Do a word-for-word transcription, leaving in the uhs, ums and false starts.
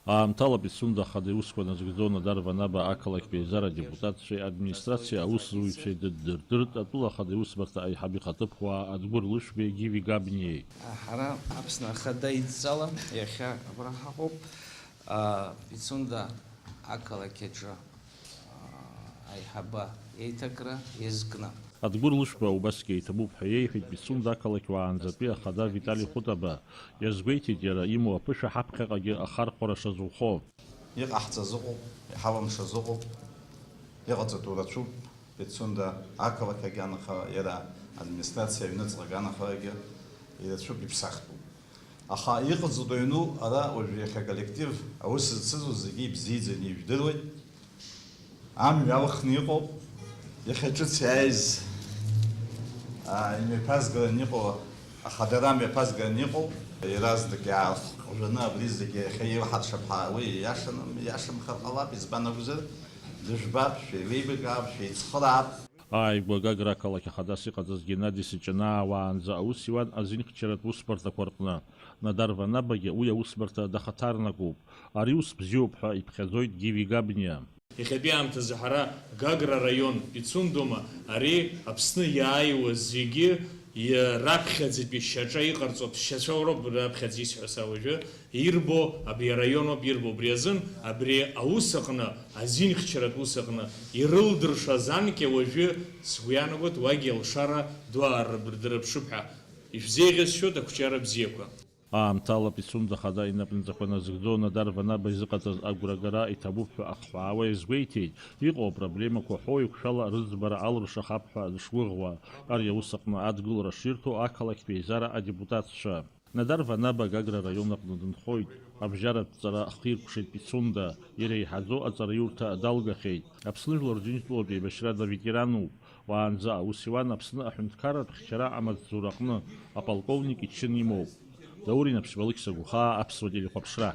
Аамҭала Пицунда Ахада иусқәа назыгӡо Надар Ванаба ақалақьтә еизара адепутатцәеи администрациа аусзуҩцәеи дыддырдырт атәыла Ахада иусбарҭа аиҳаб ихаҭыԥуаа Адгәыр Лышәбеи Гиви Габниеи. Ҳара Аԥсны Ахада идҵала иахьа абра ҳаҟоуп, а, Пицунда ақалақь аҿы, а, аиҳабы еиҭакра иазкны. Адгәыр Лышәба убасгьы иҭабуп ҳәа иеиҳәеит Пицунда ақалақь уаанӡатәи ахада Витали Хәытаба. Иазгәеиҭеит иара имоу аԥышәа ҳаԥхьаҟагьы ахархәара шазухо. Иҟаҳҵаз ыҟоуп, иҳалымшаз ыҟоуп, иҟаҵатәу рацәоуп, Пицунда ақалақь аганахара, иара администрациа аҩныҵҟа аганахарагьы ирацәоуп, иԥсахтәуп. Аха иҟаҵатәу иану ара уажә иахьа аколлектив аус зцызу зегьы ибзиаӡаны ижәдыруеит. Амҩа алхны иҟоуп, иахьа ҿыц иааиз, аа, имҩаԥазгараны иҟоу, ахадара мҩаԥазгараны иҟоуп, иаразнак иаархҟажәаны абри зегьы иахьа иуҳаршап ҳәа уи ииашаны, ииашамхар ҟалап, избан акәзар, дыжәбап, шәеилеибакаап, шәеицхыраап. Ааигәа Гагра ақалақь ахадас иҟаҵаз Геннади Сыҷанаа уаанӡа аус иуан азинхьчаратә усбарҭақәа рҟны. Надар Ванабагьы уи аусбарҭа дахаҭарнакуп. Ари ус бзиоуп ҳәа иԥхьаӡоит Гиви Габниа. Иахьатәи аамҭазы ҳара Гагра араион, Пицундома, ари Аԥсны иааиуа зегьы иа-, раԥхьаӡатәи шьаҿа иҟарҵо аԥсшьацәа роуп, раԥхьаӡа исҳәо са уажәы, ирбо, абри араион ауп ирбо, убри азын, абри аус аҟны, азинхьчаратә ус аҟны ирылдыршаз анкьа уажәы, сгәы иаанагоит, уагьы алшара ду аарырдырԥшып ҳәа. Ишәзеиӷьасшьоит ақәҿиара бзиақәа. Аамҭала Пицунда Ахада инапынҵақәа назыгӡо Надар Ванаба изыҟаҵаз агәрагара иҭабуп ҳәа ахҳәаауа иазгәеиҭеит, иҟоу апроблемақәа ҳәоуеиқәшәала рыӡбара алыршахап ҳәа дышгәыӷуа, ари аус аҟны адгылара ширҭо ақалақьтә еизара адепутатцәа. Надар Ванаба Гагра араион аҟны дынхоит, абжьаратә ҵара ахиркәшеит Пицунда, иреиҳаӡоу аҵараиурҭа далгахьеит. Аԥсны Жәлар Џьынџьтәылатә еибашьрада ветерануп, уаанӡа аус иуан Аԥсны аҳәынҭқарратә хьчара амаҵзура аҟны, аполковник ичын имоуп. Даур Инаԥшьба, Алықьса Гәхаа, Аԥсуа телехәаԥшра.